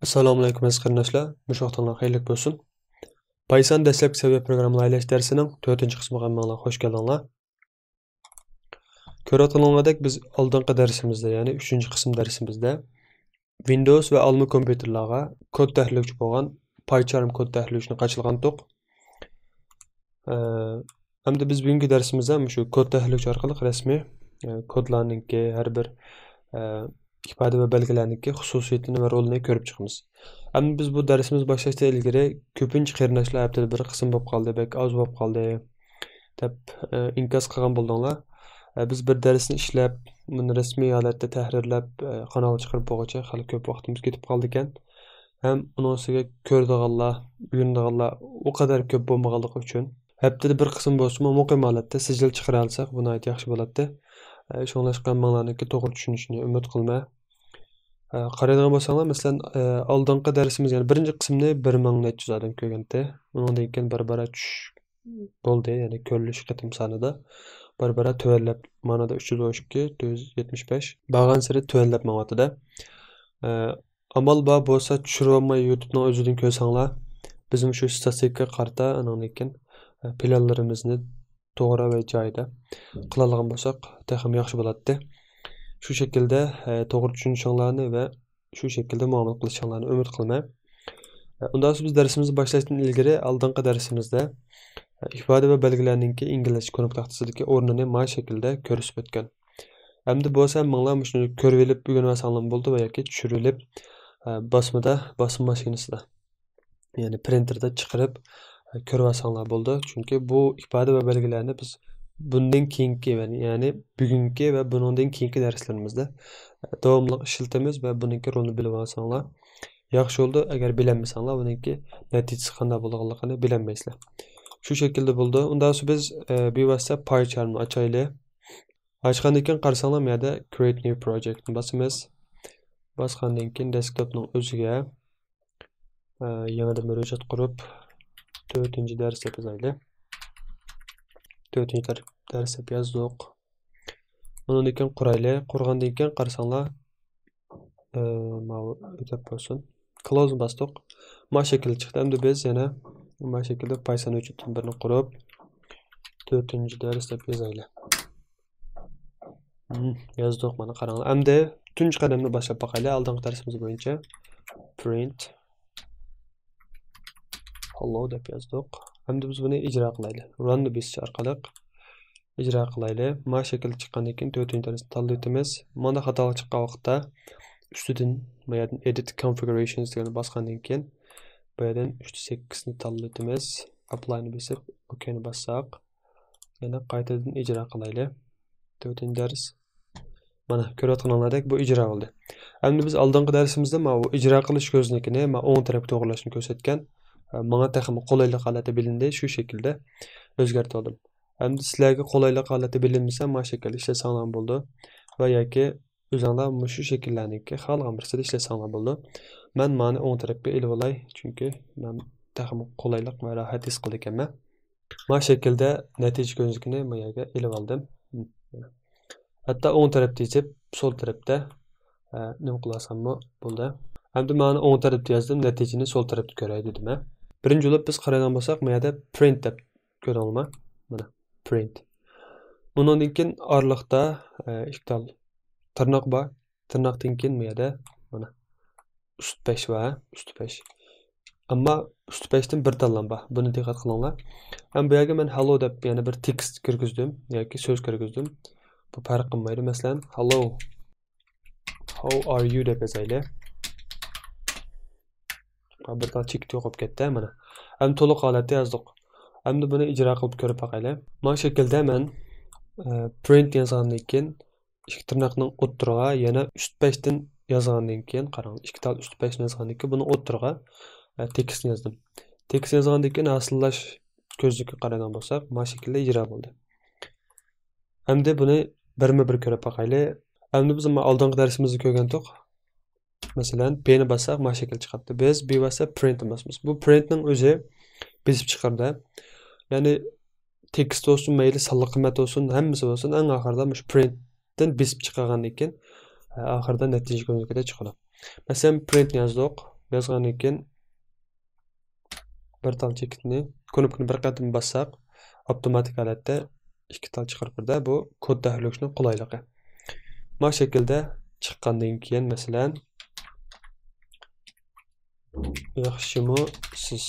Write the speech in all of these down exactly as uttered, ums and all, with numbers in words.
ئەسسالامۇئەلەيكۇم ئەزىز قېرىنداشلار، مۇشۇ ۋاقتىڭلار خەيرلىك بولسۇن. پايسان دەسلەپكى سەۋىيە پروگراممىلار ئايلاش دەرسىنىڭ تۆتىنچى قىسمىغا ھەممىڭلار خوش كەلدىڭلار. كۆرۈۋاتقىنىڭلاردەك بىز ئالدىنقى دەرسىمىزدە، يەنى ئۈچىنچى قىسىم دەرسىمىزدە Windows ۋە ئالما كومپيۇتېرلارغا كود تەھرىرلىگۈچى بولغان PyCharm كود تەھرىرلىگۈچىنى قاچىلىغانتۇق. ئە، ئەمدى بىز بۈگۈنكى دەرسىمىزدە مۇشۇ كود تەھرىرلىگۈچى ئارقىلىق رەسمىي، ئە، كودلارنىڭكى، ھەر بىر، ئە، ئىپادە ۋە بەلگىلەرنىڭكى خۇسۇسىيىتىنى ۋە رولىنى كۆرۈپ چىقىمىز. ئەمدى بىز بۇ دەرسىمىز باشلاشتىن ئىلگىرى كۆپىنچە قېرىنداشلار ھەپتىدە بىر قىسىم بولۇپ قالدى، بەك ئاز بولۇپ قالدى دەپ، ئە، ئىنكاس قىلغان بولدۇڭلار. ئە، بىز بىر دەرسنى ئىشلەپ، بۇنى رەسمىي ھالەتتە تەھرىرلەپ، ئە، قانالغا چىقىرىپ بولغۇچە خېلى كۆپ ۋاقتىمىز كېتىپ قالىدىكەن. ھەم ئۇنىڭ ئۈستىگە كۆرىدىغانلار، ئۆگىنىدىغانلار ئۇ قەدەر كۆپ بولمىغانلىقى ئۈچۈن، ھەپتىدە بىر قىسىم بولسىمۇ، مۇقىم ھالەتتە سىجىل چىقىرالىساق، بۇ ناھايىتى ياخشى بولاتتى. ئە، شۇڭلاشقا ھەممىڭلارنىڭكى توغرا چۈشىنىشىنى ئۈمىد قىلىمەن. ئە، قارايدىغان بولساڭلار، مەسىلەن، ئە، ئالدىنقى دەرسىمىز، يەنى بىرىنچى قىسىمنى بىر مىڭ نەچچە يۈز ئادەم كۆرگەنتى. ئۇنىڭدىن كېيىن بارا-بارا چۈش بولدى، يەنى كۆرۈلۈش قېتىم سانىدا بارا-بارا تۆۋەنلەپ، مانىدا ئۈچ يۈز ئون ئىككى، تۆت يۈز يەتمىش بەش بارغانسېرى تۆۋەنلەپ ماڭىۋاتىدۇ. ئە، ئامال بار بولسا چۈشۈرۈۋالماي يۇتۇبنىڭ ئۆزىدىن كۆرسەڭلار، بىز مۇشۇ ئىستاتىستىكىغا قارىتا، ئانىڭدىن كېيىن، ئە، پىلانلىرىمىزنى توغرا ۋە جايىدا قىلالىغان بولساق، تېخىمۇ ياخشى بولاتتى. شۇ شەكىلدە، ئە، توغرا چۈشىنىشىڭلارنى ۋە شۇ شەكىلدە مۇئامىلە قىلىشىڭلارنى ئۈمىد قىلىمەن. ئە، ئۇنداق بولسا بىز دەرسىمىزنى باشلاشتىن ئىلگىرى ئالدىنقى دەرسىمىزدە، ئە، ئىپادە ۋە بەلگىلەرنىڭكى ئىنگلىزچە كۆنۈپ تاختىسىدىكى ئورنىنى ما شەكىلدە كۆرسىتىپ ئۆتكەن. ئەمدى بولسا مىڭلار مۇشۇنى كۆرۈۋېلىپ ئۆگىنىۋالساڭلارمۇ بولىدۇ ۋە ياكى چۈشۈرۈۋېلىپ، ئە، باسمىدا، باسما ماشىنىسىدا، يەنى پرىنتېردا چىقىرىپ، ئە، كۆرۈۋالساڭلار بولىدۇ. چۈنكى بۇ ئىپادە ۋە بەلگىلەرنى بىز بۇندىن كېيىنكى ۋە، يەنى بۈگۈنكى ۋە بۇنىڭدىن كېيىنكى دەرسلىرىمىزدە، ئە، داۋاملىق ئىشلىتىمىز ۋە بۇنىڭكى رولىنى بىلىۋالساڭلار ياخشى بولىدۇ. ئەگەر بىلەلمىسەڭلار، بۇنىڭكى نەتىجىسى قانداق بولىدىغانلىقىنى بىلەلمەيسىلەر. شۇ شەكىلدە بولىدۇ. ئۇنداق بولسا بىز، ئە، بىۋاسىتە PyCharmنى ئاچايلى. ئاچقاندىن كېيىن قارىساڭلار، بۇ يەردە Create New Projectنى باسىمىز. باسقاندىن كېيىن دېسكتوپنىڭ ئۆزىگە، ئە، يېڭىدىن بىر ھۆججەت قۇرۇپ، تۆتىنچى دەرس دەپ يازايلى. تۆتىنچى دەر-، دەرس دەپ يازدۇق. ئۇنىڭدىن كېيىن قۇرايلى. قۇرغاندىن كېيىن قارىساڭلار، ئە، ماۋۇ ئۆتەپ بولسۇن. Closeنى باستۇق. ما شەكىل چىقتى. ئەمدى بىز يەنە ما شەكىلدە Python ھۆججىتىدىن بىرنى قۇرۇپ، تۆتىنچى دەرس دەپ يازايلى. مم، يازدۇق، مانا قاراڭلار. ئەمدى تۇنجى قەدەمنى باشلاپ باقايلى. ئالدىنقى دەرسىمىز بويىچە print hello دەپ يازدۇق. ئەمدى بىز بۇنى ئىجرا قىلايلى. Runنى بېسىش ئارقىلىق ئىجرا قىلايلى. ما شەكىل چىققاندىن كېيىن تۆتىنچى دەرسنى تاللىۋېتىمىز. مانا خاتالىق چىققان ۋاقىتتا ئۈستىدىن، ما يەردىن Edit Configurations دېگەننى باسقاندىن كېيىن، بۇ يەردىن ئۈچ سەككىزنى تاللىۋېتىمىز. Applyنى بېسىپ، OKنى باسساق، يەنە قايتىدىن ئىجرا قىلايلى. تۆتىنچى دەرس. مانا، كۆرۈۋاتقىنىڭلاردەك بۇ ئىجرا بولدى. ئەمدى بىز ئالدىنقى دەرسىمىزدە ماۋۇ ئىجرا قىلىش كۆزنىكىنى، ماۋۇ ئوڭ تەرەپكە توغرىلاشنى كۆرسەتكەن. ماڭا تېخىمۇ قولايلىق ھالەتتە بىلىندى، شۇ شەكىلدە ئۆزگەرتىۋالدىم. ئەمدى سىلەرگە قولايلىق ھالەتتە بىلىنمىسە، ما شەكىلدە ئىشلەتسەڭلار بولىدۇ. ۋە ياكى ئۆزۈڭلار مۇشۇ شەكىللەرنىڭكى خالىغان بىرسىدە ئىشلەتسەڭلار بولىدۇ. مەن مانى ئوڭ تەرەپكە ئېلىۋالاي، چۈنكى مەن تېخىمۇ قولايلىق ۋە راھەت ھېس قىلىدىكەنمەن. ما شەكىلدە نەتىجە كۆزنىكىنى ما يەرگە ئېلىۋالدىم. ھەتتا ئوڭ تەرەپتە يېزىپ، سول تەرەپتە، ئە، نېمە قىلالساممۇ بولدى. ئەمدى مانا ئوڭ تەرەپتە يازدىم، نەتىجىنى سول تەرەپتە كۆرەي دېدىم، ھە. بىرىنچى بولۇپ بىز قارايدىغان بولساق، ما يەردە print دەپ كۆردۈڭلارمۇ؟ مانا، print. ئۇنىڭدىن كېيىن ئارىلىقتا، ئە، ئىككى تال تىرناق بار. تىرناقتىن كېيىن ما يەردە، مانا، ئۈست پەش بار، ھە؟ ئۈست پەش. ئەمما ئۈست پەشتىن بىر تاللام بار. بۇنى دىققەت قىلىڭلار. ھەم بۇ يەرگە مەن hello دەپ يەنە بىر تېكىست كىرگۈزدۈم ياكى سۆز كىرگۈزدۈم. بۇ پەرق قىلمايدۇ. مەسىلەن، hello, how are you دەپ يازايلى. بىر تال چېكىت يوقاپ كەتتى، مانا. ئەمدى تولۇق ھالەتتە يازدۇق. ئەمدى بۇنى ئىجرا قىلىپ كۆرۈپ باقايلى. مانا شەكىلدە مەن، ئە، print يازغاندىن كېيىن، ئىككى تىرناقنىڭ ئوتتۇرىغا يەنە ئۈست پەشتىن يازغاندىن كېيىن، قاراڭ، ئىككى تال ئۈست پەشتىن يازغاندىن كېيىن بۇنىڭ ئوتتۇرىغا، ئە، تېكىستنى يازدىم. تېكىست يازغاندىن كېيىن ھاسىللاش كۆزنىكىگە قارايدىغان بولساق، ما شەكىلدە ئىجرا بولدى. ئەمدى بۇنى بىرمۇ بىر كۆرۈپ باقايلى. ئەمدى بىز ما ئالدىنقى دەرسىمىزدە كۆرگەنتۇق. مەسىلەن، پنى باسساق، ما شەكىل چىقاتتى. بىز بىۋاسىتە printنى باسىمىز. بۇ printنىڭ ئۆزى بېسىپ چىقىرىدۇ. يەنى تېكىست بولسۇن، مەيلى سانلىق قىممەت بولسۇن، ھەممىسى بولسۇن، ئەڭ ئاخىرىدا مۇشۇ printتىن بېسىپ چىقارغاندىن كېيىن، ئە، ئاخىرىدا نەتىجە كۆزنىكىدە چىقىدۇ. مەسىلەن، printنى يازدۇق. يازغاندىن كېيىن بىر تال چېكىتنى، كۇنۇپكىنى بىر قېتىم باسساق، ئاپتوماتىك ھالەتتە ئىككى تال چىقىرىپ بېرىدۇ. بۇ كود تەھرىرلىگۈچىنىڭ قولايلىقى. ما شەكىلدە چىققاندىن كېيىن، مەسىلەن، ياخشىمۇ سىز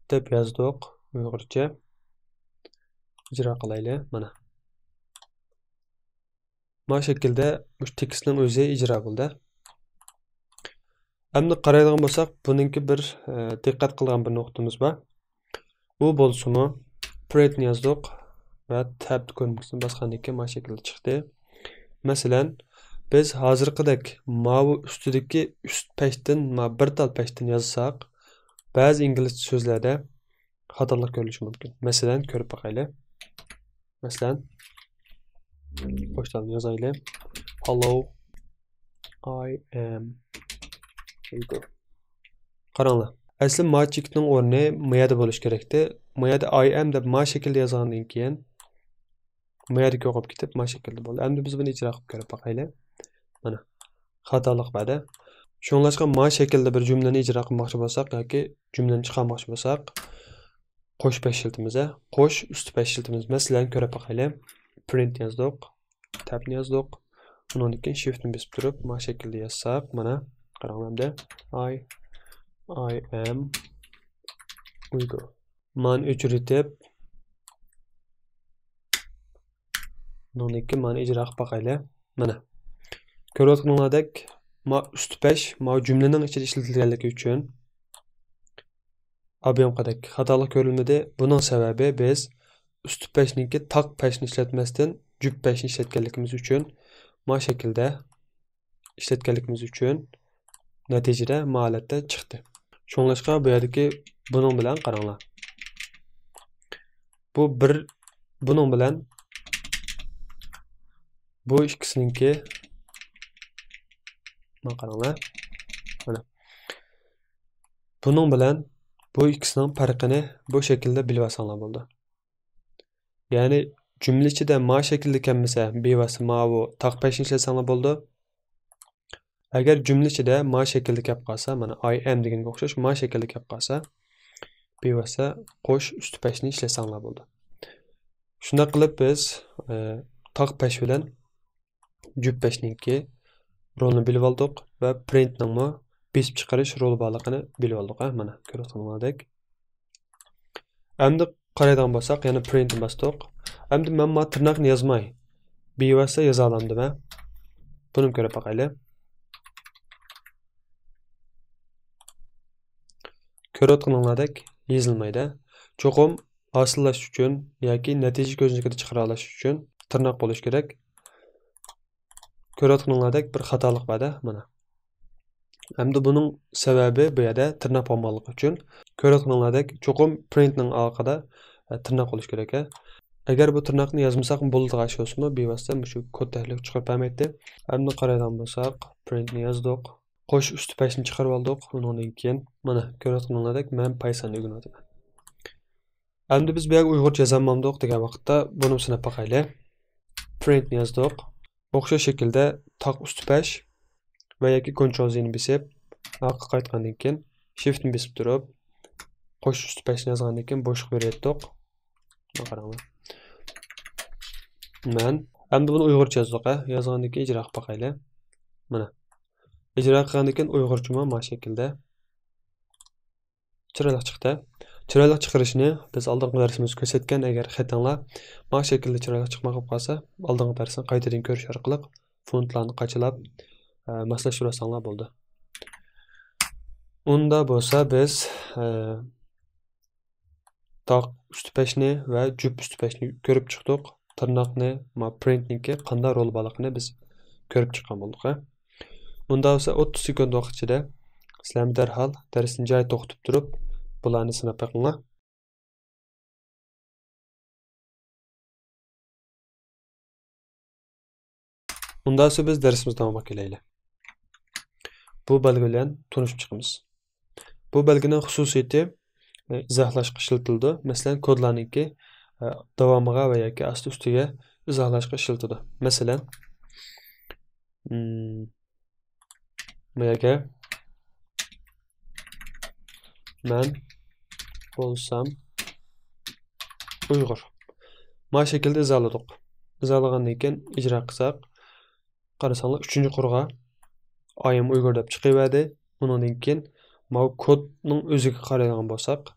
دەپ يازدۇق ئۇيغۇرچە. ئىجرا قىلايلى. مانا. ما شەكىلدە مۇشۇ تېكىستنىڭ ئۆزى ئىجرا بولدى. ئەمدى قارايدىغان بولساق، بۇنىڭكى بىر، ئە، دىققەت قىلغان بىر نۇقتىمىز بار. ئۇ بولسىمۇ، print نى يازدۇق ۋە تەب كۇنۇپكىسىنى باسقاندىن كېيىن ما شەكىلدە چىقتى. مەسىلەن، بىز ھازىرقىدەك ماۋۇ ئۈستىدىكى ئۈست پەشتىن، ما بىر تال پەشتىن يازساق، بەزى ئىنگلىزچە سۆزلەردە خاتالىق كۆرۈلۈشى مۇمكىن. مەسىلەن، كۆرۈپ باقايلى. مەسىلەن، قوشتالنى يازايلى. Hello, I am Uyghur. قاراڭلار. ئەسلى ما چېكىتنىڭ ئورنى ما يەردە بولۇشى كېرەكتى. ما يەردە I am دەپ ما شەكىلدە يازغاندىن كېيىن، ما يەردىكى يوقاپ كېتىپ، ما شەكىلدە بولدى. ئەمدى بىز بۇنى ئىجرا قىلىپ كۆرۈپ باقايلى. مانا، خاتالىق بەردى. شۇڭلاشقا ما شەكىلدە بىر جۈملىنى ئىجرا قىلماقچى بولساق ياكى جۈملىنى چىقارماقچى بولساق، قوش پەش ئىشلىتىمىز، ھە؟ قوش ئۈستى پەش ئىشلىتىمىز. مەسىلەن، كۆرۈپ باقايلى. Print نى يازدۇق، تەب نى يازدۇق. ئۇنىڭدىن كېيىن shift نى بېسىپ تۇرۇپ، ما شەكىلدە يازساق، مانا، قاراڭلار ئەمدى. I, I am Uyghur. مانى ئۆچۈرۈۋېتىپ، بۇنىڭدىن كېيىن مانى ئىجرا قىلىپ باقايلى. مانا. كۆرۈۋاتقىنىڭلاردەك، ما ئۈستى پەش، ما جۈملىنىڭ ئىچىدە ئىشلىتىلگەنلىكى ئۈچۈن، ئابيومكىدەك خاتالىق كۆرۈلمىدى. بۇنىڭ سەۋەبى بىز ئۈستى پەشنىڭكى تاق پەشنى ئىشلەتمەستىن، جۈپ پەشنى ئىشلەتكەنلىكىمىز ئۈچۈن، ما شەكىلدە ئىشلەتكەنلىكىمىز ئۈچۈن، نەتىجىدە ما ھالەتتە چىقتى. شۇڭلاشقا بۇ يەردىكى بۇنىڭ بىلەن قاراڭلار. بۇ بىر، بۇنىڭ بىلەن بۇ ئىككىسىنىڭكى، مانا قاراڭلار. مانا. بۇنىڭ بىلەن بۇ ئىككىسىنىڭ پەرقىنى بۇ شەكىلدە بىلىۋالساڭلار بولىدۇ. يەنى جۈملە ئىچىدە ما شەكىلدە كەلمىسە، بىۋاسىتە ماۋۇ تاق پەشنى ئىشلەتسەڭلار بولىدۇ. ئەگەر جۈملە ئىچىدە ما شەكىلدە كەپ قالسا، مانا I am دېگەنگە ئوخشاش ما شەكىلدە كەپ قالسا، بىۋاسىتە قوش ئۈستى پەشنى ئىشلەتسەڭلار بولىدۇ. شۇنداق قىلىپ بىز، ئە، تاق پەش بىلەن جۈپ پەشنىڭكى رولىنى بىلىۋالدۇق ۋە print نىڭمۇ بېسىپ چىقىرىش رولى بارلىقىنى بىلىۋالدۇق، ھە، مانا، كۆرۈۋاتقىنىڭلاردەك. ئەمدى قارايدىغان بولساق، يەنە print نى باستۇق. ئەمدى مەن ما تىرناقنى يازماي، بىۋاسىتە يازالامدىم، ھە؟ بۇنىمۇ كۆرۈپ باقايلى. كۆرۈۋاتقىنىڭلاردەك يېزىلمايدۇ. چوقۇم ھاسىللاش ئۈچۈن ياكى نەتىجە كۆزنىكىدە چىقىرالاش ئۈچۈن تىرناق بولۇش كېرەك. كۆرۈۋاتقىنىڭلاردەك بىر خاتالىق بار-دە، مانا. ئەمدى بۇنىڭ سەۋەبى بۇ يەردە تىرناق بولمىغانلىقى ئۈچۈن. كۆرۈۋاتقىنىڭلاردەك چوقۇم print نىڭ ئارقىدا، ئە، تىرناق بولۇش كېرەك، ھە. ئەگەر بۇ تىرناقنى يازمىساقمۇ بولىدىغان ئىش بولسىمۇ، بىۋاسىتە مۇشۇ كود تەھرىرلىگۈچى چىقىرىپ بەرمەيتتى. ئەمدى قارايدىغان بولساق، print نى يازدۇق. قوش ئۈستى پەشنى چىقىرىۋالدۇق. ئۇنىڭدىن كېيىن، مانا، كۆرۈۋاتقىنىڭلاردەك مەن Python نى ئۆگىنىۋاتىمەن. ئەمدى بىز بۇ يەرگە ئۇيغۇرچە يازالمامدۇق دېگەن ۋاقىتتا بۇنى سىناپ باقايلى. Print نى يازدۇق. ئوخشاش شەكىلدە تاق ئۈستى پەش ۋە ياكى Ctrl Z نى بېسىپ، ئارقىغا قايتقاندىن كېيىن، shift نى بېسىپ تۇرۇپ، قوش ئۈستى پەشنى يازغاندىن كېيىن بوشلۇق بېرىۋەتتۇق. مانا قاراڭلار. مەن ئەمدى بۇنى ئۇيغۇرچە يازدۇق، ھە؟ يازغاندىن كېيىن ئىجرا قىلىپ باقايلى. مانا. ئىجرا قىلغاندىن كېيىن ئۇيغۇرچىمۇ ما شەكىلدە چىرايلىق چىقتى. چىرايلىق چىقىرىشنى بىز ئالدىنقى دەرسىمىزدە كۆرسەتكەن، ئەگەر خېتىڭلار ما شەكىلدە چىرايلىق چىقماي قالىپ قالسا، ئالدىنقى دەرسنى قايتىدىن كۆرۈش ئارقىلىق فونتلارنى قاچىلاپ، ئە، ماسلاشتۇرۇۋالساڭلار بولىدۇ. ئۇندا بولسا بىز، ئە، تاق ئۈستى پەشنى ۋە جۈپ ئۈستى پەشنى كۆرۈپ چىقتۇق. تىرناقنى، ما print نىڭكى قانداق رولى بارلىقىنى بىز كۆرۈپ چىققان بولدۇق، ھە. ئۇنداق بولسا ئوتتۇز سېكۇنت ۋاقىت ئىچىدە سىلەرمۇ دەرھال دەرسنى جايىدا توختىتىپ تۇرۇپ، بۇلارنى سىناپ بېقىڭلار. ئۇنداق بولسا بىز دەرسىمىزگە داۋامغا كېلەيلى. بۇ بەلگە بىلەن تونۇشۇپ چىقىمىز. بۇ بەلگىنىڭ خۇسۇسىيىتى، ئە، ئىزاھلاشقا ئىشلىتىلىدۇ. مەسىلەن، كودلارنىڭكى، ئە، داۋامىغا ۋە ياكى ئاستى ئۈستىگە ئىزاھلاشقا ئىشلىتىدۇ. مەسىلەن، مم، بۇ يەرگە مەن بولسام ئۇيغۇر. ما شەكىلدە ئىزاھلىدۇق. ئىزاھلىغاندىن كېيىن ئىجرا قىلساق، قارىساڭلار، ئۈچىنچى قۇرغا I am Uyghur دەپ چىقىۋەردى. ئۇنىڭدىن كېيىن ماۋۇ كودنىڭ ئۆزىگە قارايدىغان بولساق،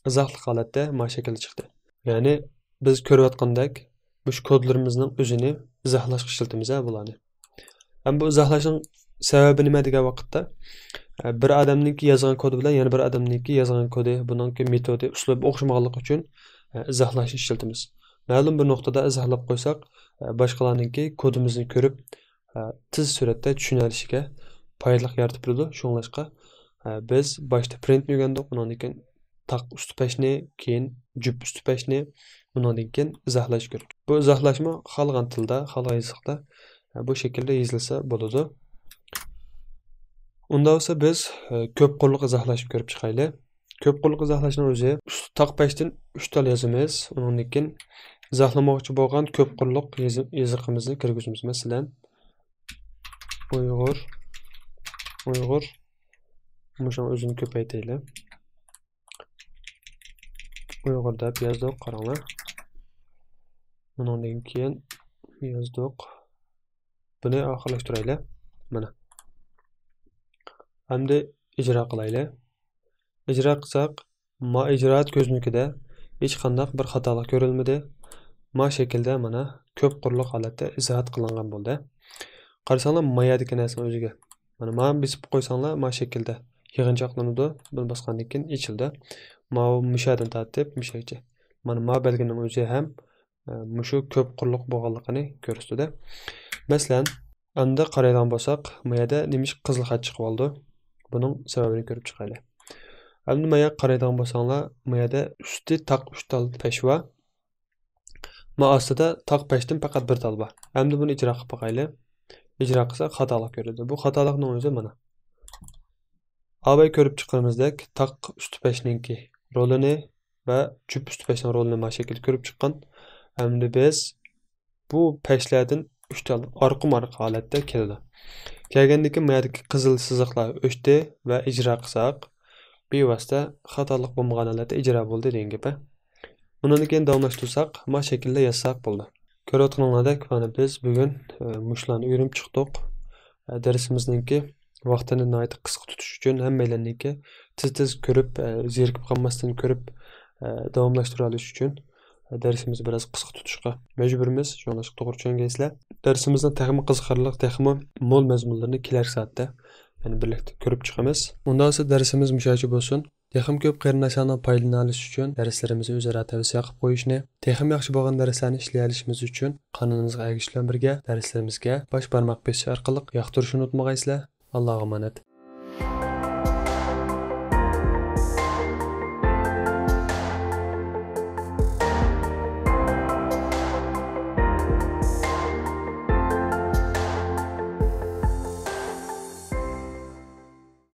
ئىزاھلىق ھالەتتە ما شەكىلدە چىقتى. يەنى بىز كۆرۈۋاتقاندەك، مۇشۇ كودلىرىمىزنىڭ ئۆزىنى ئىزاھلاشقا ئىشلىتىمىز ھە بۇلارنى. ھەم بۇ ئىزاھلاشنىڭ سەۋەبى نېمە دېگەن ۋاقىتتا، ئە، بىر ئادەمنىڭكى يازغان كودى بىلەن يەنە بىر ئادەمنىڭكى يازغان كودى، بۇنىڭكى مېتودى، ئۇسلۇبى ئوخشىمىغانلىقى ئۈچۈن، ئە، ئىزاھلاشنى ئىشلىتىمىز. مەلۇم بىر نۇقتىدا ئىزاھلاپ قويساق، ئە، باشقىلارنىڭكى كودىمىزنى كۆرۈپ، ئە، تېز سۈرئەتتە چۈشىنەلىشىگە پايدىلىق يارىتىپ بېرىدۇ. شۇڭلاشقا، ئە، بىز باشتا print نى ئۆگەندۇق، ئۇنىڭدىن كېيىن تاق ئۈستى پەشنى، كېيىن جۈپ ئۈستى پەشنى، ئۇنىڭدىن كېيىن ئىزاھلاش كېرەك. بۇ ئىزاھلاشمۇ خالىغان تىلدا، خالىغان يېزىقتا، ئە، بۇ شەكىلدە يېزىلسا بولىدۇ. ئۇنداق بولسا بىز، ئە، كۆپ قۇرلۇق ئىزاھلاشنى كۆرۈپ چىقايلى. كۆپ قۇرلۇق ئىزاھلاشنىڭ ئۆزى ئۈست-، تاق پەشتىن ئۈچ تال يازىمىز. ئۇنىڭدىن كېيىن ئىزاھلىماقچى بولغان كۆپ قۇرلۇق يېزىق-، يېزىقىمىزنى كىرگۈزىمىز. مەسىلەن، ئۇيغۇر، ئۇيغۇر. مۇشۇنىڭ ئۆزىنى كۆپەيتەيلى. ئۇيغۇر دەپ يازدۇق، قاراڭلار. ئۇنىڭدىن كېيىن يازدۇق. بۇنى ئاخىرلاشتۇرايلى. مانا. ئەمدى ئىجرا قىلايلى. ئىجرا قىلساق، ما ئىجرائات كۆزنىكىدە ھېچقانداق بىر خاتالىق كۆرۈلمىدى. ما شەكىلدە مانا كۆپ قۇرلۇق ھالەتتە ئىزاھات قىلىنغان بولدى. قارىساڭلار، ما يەردىكى نەرسىنىڭ ئۆزىگە. مانا ما بېسىپ قويساڭلار، ما شەكىلدە يىغىنچاقلىنىدۇ. بۇنى باسقاندىن كېيىن ئېچىلدى. ماۋۇ مۇشۇ يەردىن تارتىپ مۇشۇ يەرگىچە. مانا ما بەلگىنىڭ ئۆزى ھەم ئە، مۇشۇ كۆپ قۇرلۇق بولغانلىقىنى كۆرسىتىدۇ. مەسىلەن، ئەمدى قارايدىغان بولساق، ما يەردە نېمىشقا قىزىل خەت چىقىۋالىدۇ؟ بۇنىڭ سەۋەبىنى كۆرۈپ چىقايلى. ئەمدى ما يەرگە قارايدىغان بولساڭلار، ما يەردە ئۈستى تاق ئۈچ تال پەش بار. ما ئاستىدا تاق پەشتىن پەقەت بىر تال بار. ئەمدى بۇنى ئىجرا قىلىپ باقايلى. ئىجرا قىلساق خاتالىق كۆرۈلدى. بۇ خاتالىقنىڭ ئۆزى مانا. ئاۋاي كۆرۈپ چىققىنىمىزدەك تاق ئۈستى پەشنىڭكى رولىنى ۋە جۈپ ئۈستى پەشنىڭ رولىنى ما شەكىلدە كۆرۈپ چىققان. ئەمدى بىز بۇ پەشلەردىن ئۈچ تال ئارقىمۇ ئارقا ھالەتتە كېلىدۇ. كەلگەندىن كېيىن ما يەردىكى قىزىل سىزىقلار ئۆچتى ۋە ئىجرا قىلساق، بىۋاسىتە خاتالىق بولمىغان ھالەتتە ئىجرا بولدى دېگەن گەپ. ئۇنىڭدىن كېيىن داۋاملاشتۇرساق، ما شەكىلدە يازساق بولدى. كۆرۈۋاتقىنىڭلاردەك، مانا بىز بۈگۈن، ئە، مۇشۇلارنى ئۆگىنىپ چىقتۇق. ئە، دەرسىمىزنىڭكى ۋاقتىنى ناھايىتى قىسقا تۇتۇش ئۈچۈن، ھەممەيلەننىڭكى تېز-تېز كۆرۈپ، ئە، زېرىكىپ قالماستىن كۆرۈپ، ئە، داۋاملاشتۇرالىش ئۈچۈن، ئە، دەرسىمىزنى بىراز قىسقا تۇتۇشقا مەجبۇرمىز. شۇڭلاشقا توغرا چۈشەنگەيسىلەر. دەرسىمىزنىڭ تېخىمۇ قىزىقارلىق، تېخىمۇ مول مەزمۇنلىرىنى كېلەر سائەتتە يەنە بىرلىكتە كۆرۈپ چىقىمىز. ئۇنداق بولسا دەرسىمىز مۇشۇ يەرگىچە بولسۇن. تېخىمۇ كۆپ قېرىنداشلارنىڭ پايدىلىنالىشى ئۈچۈن دەرسلىرىمىزنى ئۆزئارا تەۋسىيە قىلىپ قويۇشنى، تېخىمۇ ياخشى بولغان دەرسلەرنى ئىشلىيەلىشىمىز ئۈچۈن قانىلىمىزغا ئەگىشىش بىلەن بىرگە دەرسلىرىمىزگە باش بارماق بېسىش ئارقىلىق ياقتۇرۇشنى ئۇنتۇمىغايسىلەر. ئاللاغا ئامانەت.